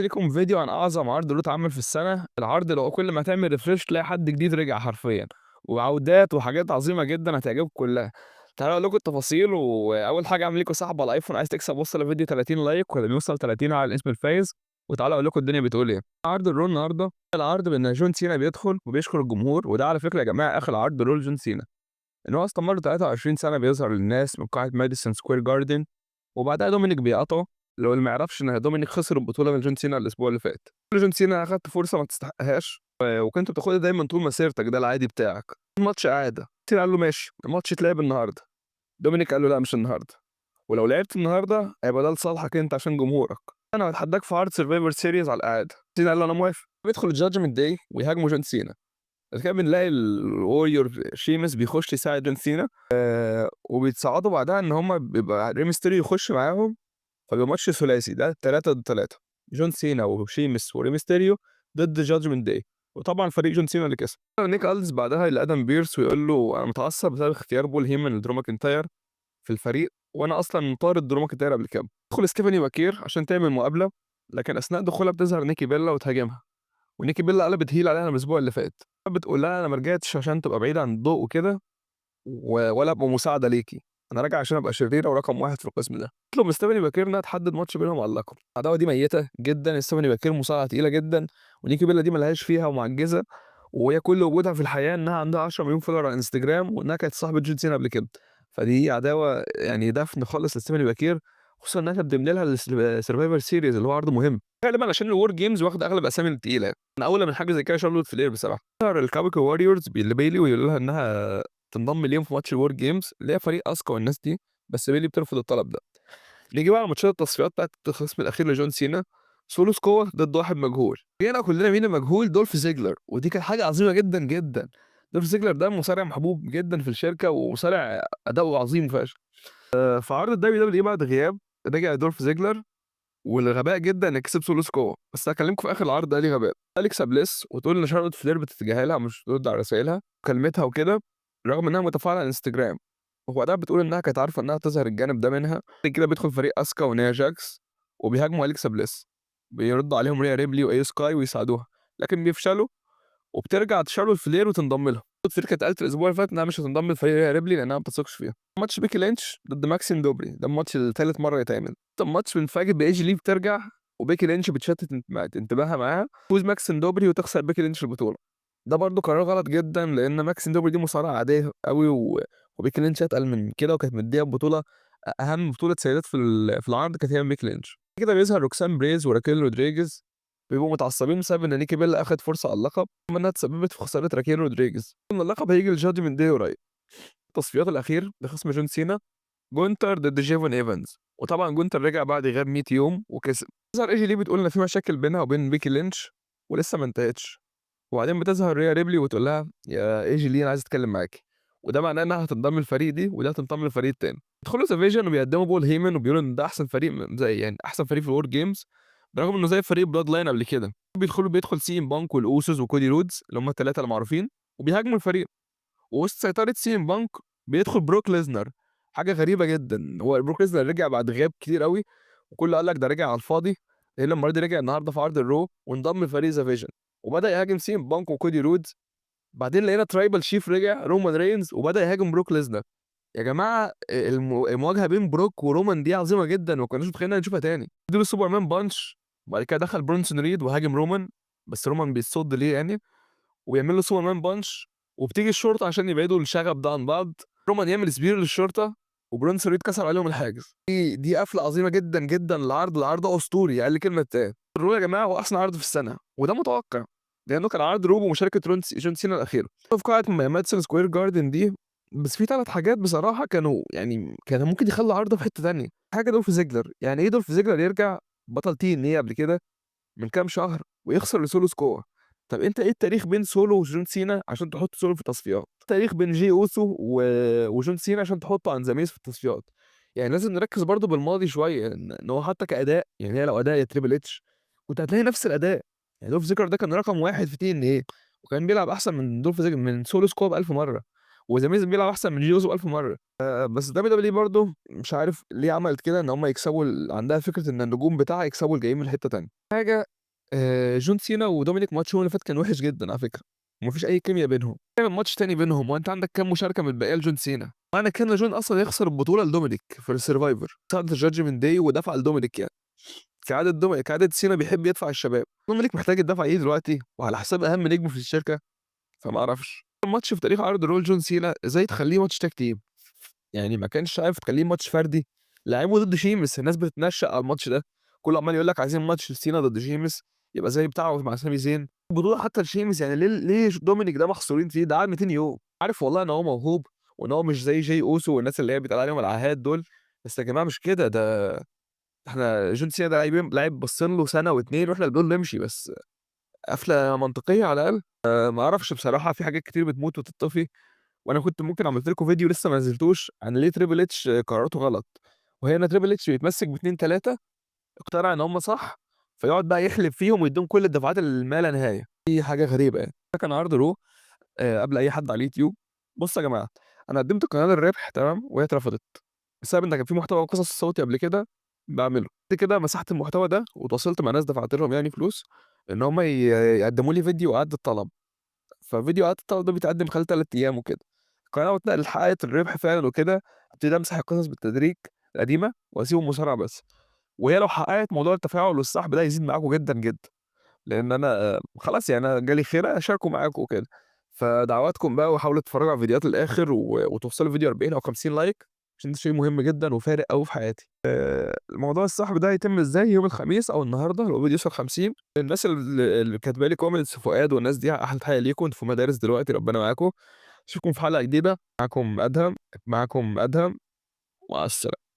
عملت لكم فيديو عن اعظم عرض Raw اتعمل في السنه. العرض لو كل ما تعمل refresh تلاقي حد جديد رجع حرفيا، وعودات وحاجات عظيمة جدا هتعجبكم كلها. تعالوا اقول لكم التفاصيل. واول حاجة اعمل لكم سحب على الايفون، عايز تكسب وصل لفيديو 30 like، ولا بيوصل 30 على الاسم الفايز. وتعالوا اقول لكم الدنيا بتقول ايه. عرض ال Raw النهارده، العرض بان جون سينا بيدخل وبيشكر الجمهور، وده على فكرة يا جماعة اخر عرض Raw لجون سينا، ان هو استمر 23 سنة بيظهر للناس من قاعة ماديسون سكوير جاردن. وبعدها دومينيك بيقطعه. لو اللي ما يعرفش ان دومينيك خسر البطولة من جون سينا الاسبوع اللي فات. جون سينا اخدت فرصة ما تستحقهاش وكنت بتاخدها دايما طول مسيرتك، ده العادي بتاعك. الماتش اعاده. سينا قال له ماشي، الماتش اتلعب النهارده. دومينيك قال له لا، مش النهارده، ولو لعبت النهارده هيبقى ده لصالحك انت عشان جمهورك. انا هتحداك في عرض Survivor Series على الاعاده. سينا قال له انا موافق. بيدخل ال Judgment Day ويهاجموا جون سينا. بعد كده بنلاقي ال Warrior شيمس بيخش يساعد جون سينا، وبيتصعدوا بعدها ان هما بيبقى ري ميستيريو يخش معاهم، فبيبقى ماتش ثلاثي ده 3 ضد 3، جون سينا وشيمس وري ميستيريو ضد Judgment Day، وطبعا فريق جون سينا اللي كسب. نيك الدس بعدها لادم بيرس ويقول له انا متعصب بسبب اختيار بول هيمن لدرو ماكنتاير في الفريق، وانا اصلا مطارد درو ماكنتاير قبل كده. تدخل ستيفاني باكير عشان تعمل مقابله، لكن اثناء دخولها بتظهر نيكي بيلا وتهاجمها، ونيكي بيلا قلبت heel عليها الاسبوع اللي فات. بتقول لها انا ما رجعتش عشان تبقى بعيدة عن الضوء وكده ولا ابقى مساعدة ليكي، انا راجع عشان ابقى شريرة ورقم واحد في القسم ده. تطلب من ستيفاني باكير انها تحدد ماتش بينهم على اللقب. العداوة دي ميته جدا، ستيفاني باكير مصارعه تقيلة جدا، ونيكي بيلا دي ملهاش فيها ومعجزه، وهي كل وجودها في الحياة انها عندها 10 مليون follower على انستجرام، وانها كانت صاحبه جون سينا قبل كده. فدي عداوة يعني دفن خالص لستيفاني باكير، خصوصا انها تقدم لها ال Survivor Series اللي هو عرض مهم غالبا عشان ال War Games واخد اغلب الاسامي التقيله. انا اولى من حاجة زي كده شارلوت فلير بصراحه. ظهر ال Kabuki Warriors لبيلي ويقول لها انها تنضم ليهم في ماتش ال War Games اللي هي فريق اسكا والناس دي، بس بيلي بترفض الطلب ده. نيجي بقى على ماتشات التصفيات بتاعت القسم الاخير لجون سينا، سولو سكوا ضد واحد مجهول. جينا كلنا مين المجهول؟ دولف زيجلر، ودي كانت حاجة عظيمة جدا جدا. دولف زيجلر ده مصارع محبوب جدا في الشركه، ومصارع اداؤه عظيم فشخ. في عرض ال WWE بعد غياب رجع دولف زيجلر، والغباء جدا ان كسب سولو سكوا، بس هكلمكم في اخر العرض ده ليه غباء. اليكسا بليس وتقول ان شارلوت فلير بتتجاهلها مش بترد على رسائلها كلمتها وكده، رغم انها متفاعله على الانستجرام، وبعدها بتقول انها كانت عارفه انها تظهر الجانب ده منها. كده بيدخل فريق اسكا ونيا جاكس وبيهاجموا اليكسا بليس، بيردوا عليهم ريا ريبلي وايو سكاي ويساعدوها، لكن بيفشلوا، وبترجع شارلوت فلير وتنضم لهم. شارلوت فلير كانت قالت الاسبوع اللي فات انها مش هتنضم لفريق ريا ريبلي لانها ما بتثقش فيها. ماتش بيكي لينش ضد ماكسين دوبري، ده الماتش الثالث مرة يتعمل. الماتش بنفاجئ بايجي لي بترجع، وبيكي لينش بتشتت انتباهها معاها، فوز ماكسين دوبري وتخسر بيكي لينش البطوله. ده برضه قرار غلط جدا، لان ماكسين دوبري دي مصارعه عادية قوي، وبيكي لينش اتقل من كده، وكانت مديها بطوله اهم بطوله سيدات في العرض كانت هي بيكي لينش. كده بيظهر روكسان بريز وراكيل رودريجيز، بيبقوا متعصبين بسبب ان نيكي بيلا اخد فرصة على اللقب، انها تسببت في خسارة راكيل رودريجيز، ان اللقب هيجي ل Judgment Day قريب. التصفيات الاخير لخصم جون سينا، جونتر ضد جيفون ايفنز، وطبعا جونتر رجع بعد غياب 100 يوم وكسب. تظهر ايجي لي بتقول ان في مشاكل بينها وبين بيكي لينش ولسه ما انتهتش، وبعدين بتظهر ريا ريبلي وتقول لها يا ايجي لي انا عايز اتكلم معاكي، وده معناه انها هتنضم للفريق دي وده هتنضم للفريق التاني. يدخلوا The Vision وبيقدموا بول هيمن وبيقولوا ان ده احسن فريق، زي يعني احسن فريق في ال War Games، برغم انه زي فريق Bloodline قبل كده. بيدخل سي ام بانك والاوسوس وكودي رودز اللي هم الثلاثة المعروفين، وبيهاجموا الفريق. ووسط سيطرة سي ام بانك بيدخل بروك ليزنر، حاجة غريبة جدا. هو بروك ليزنر رجع بعد غياب كتير قوي، وكله قال لك ده رجع على الفاضي، لان المرة دي رجع النهارده في عرض ال Raw وانضم لفريق The Vision وبدا يهاجم سي ام بانك وكودي رودز. بعدين لقينا Tribal Chief رجع رومان رينز وبدا يهاجم بروك ليزنر. يا جماعة المواجهة بين بروك ورومان دي عظيمة جدا، وما كناش متخيلين نشوفها تاني. ادوا superman punch، وبعد كده دخل برونسون ريد وهاجم رومان، بس رومان بيصد ليه يعني، وبيعمل له superman punch، وبتيجي الشرطة عشان يبعدوا الشغب ده عن بعض. رومان يعمل spear للشرطة، وبرونسون ريد كسر عليهم الحاجز. دي قفله عظيمة جدا جدا للعرض، العرض اسطوري اقل كلمة تتقال. ال Raw يا جماعة هو احسن عرض في السنة، وده متوقع لانه كان عرض Raw بمشاركة جون سينا الاخيرة في قاعة ماديسون سكوير جاردن دي. بس في 3 حاجات بصراحة كانوا ممكن يخلوا العرض في حتة تانية. حاجة دولف زيجلر، يعني ايه دولف زيجلر يرجع بطل TNA قبل كده من كام شهر ويخسر لسولو سكوا؟ طب انت ايه التاريخ بين سولو وجون سينا عشان تحط سولو في التصفيات؟ التاريخ بين جي اوسو وجون سينا عشان تحطه عن زميز في التصفيات؟ يعني لازم نركز برضو بالماضي شوية، ان هو حتى كاداء، يعني هي لو اداء يا تريبل اتش كنت هتلاقي نفس الاداء. يعني دولف زيجلر ده كان رقم واحد في TNA، وكان بيلعب احسن من دولف زيجلر من سولو سكوا ب1000 مرة. وThe Miz بيلعب أحسن من Jey Uso بألف مرة. بس WWE برضه مش عارف ليه عملت كده، إن هم يكسبوا عندها فكرة إن النجوم بتاعها يكسبوا الجايين من حتة تانية. حاجة جون سينا ودومينيك ماتشهم اللي فات كان وحش جدًا على فكرة، وما فيش أي كيميا بينهم. تعمل ماتش تاني بينهم، هو أنت عندك كام مشاركة متبقية لجون سينا؟ معنى كده إن جون أصلًا يخسر البطولة لدومينيك في الSurvivor، صعد الJudgment Day ودفع لدومينيك يعني. كعادة سينا بيحب يدفع الشباب. دومينيك محتاج الدفعة دي دلوقتي وعلى حساب أهم نجم في الشركة، فما أعرفش. ماتش في تاريخ عرض Raw لجون سينا إزاي تخلّيه ماتش tag team؟ يعني ما كانش عارف تخلّيه ماتش فردي، لعّبه ضد شيمس، الناس بتتنشّأ على الماتش ده، كله عمّال يقول لك عايزين ماتش لسينا ضد شيمس يبقى زي بتاعه مع سامي زين. البطولة حتى لشيمس، يعني ليه دومينيك ده محصورين فيه؟ ده قعد 200 يوم. عارف والله إن هو موهوب وإن هو مش زي جاي أوسو والناس اللي هي بيتقال عليهم العاهات دول، بس يا جماعة مش كده، ده إحنا جون سينا ده لعيب باصين له سنة و2 وإحنا اللي بنقول له امشي، بس قفلة منطقية على الأقل. ما أعرفش بصراحة، في حاجات كتير بتموت وتطفي، وأنا كنت ممكن عملت لكم فيديو لسه ما نزلتوش عن ليه Triple H قراراته غلط، وهي إن Triple H بيتمسك ب2 3 اقتنع إن هم صح، فيقعد بقى يحلب فيهم ويدّيهم كل الدفعات الما لا نهاية. دي حاجة غريبة يعني. ده كان عرض Raw قبل أي حد على اليوتيوب. بصوا يا جماعة، أنا قدمت قناة للربح تمام، وهي اترفضت بسبب إن كان في محتوى قصص صوتي قبل كده باعمله. بعد كده مسحت المحتوى ده وتواصلت مع ناس دفعت لهم يعني فلوس إن هم يقدموا لي فيديو إعادة طلب. ففيديو إعادة الطلب ده بيتقدم خلال 3 أيام وكده. القناة وقتها حققت الربح فعلًا وكده، ابتديت أمسح القصص بالتدريج القديمة وأسيب المصارعة بس. وهي لو حققت موضوع التفاعل والسحب ده هيزيد معاكم جدًا، جدًا. لإن أنا خلاص يعني أنا جالي خير أشاركه معاكم وكده. فدعواتكم بقى، وحاولوا تتفرجوا على الفيديوهات للآخر وتوصلوا الفيديو 40 أو 50 like عشان ده شيء مهم جدًا وفارق أوي في حياتي. موضوع السحب ده هيتم إزاي؟ يوم الخميس أو النهارده لو الفيديو وصل 50. الناس اللي كاتبة لي comments فؤاد والناس دي أحلى تحية ليكم، أنتم في مدارس دلوقتي ربنا معاكم. أشوفكم في حلقة جديدة، معاكم أدهم، معاكم أدهم، مع السلامة.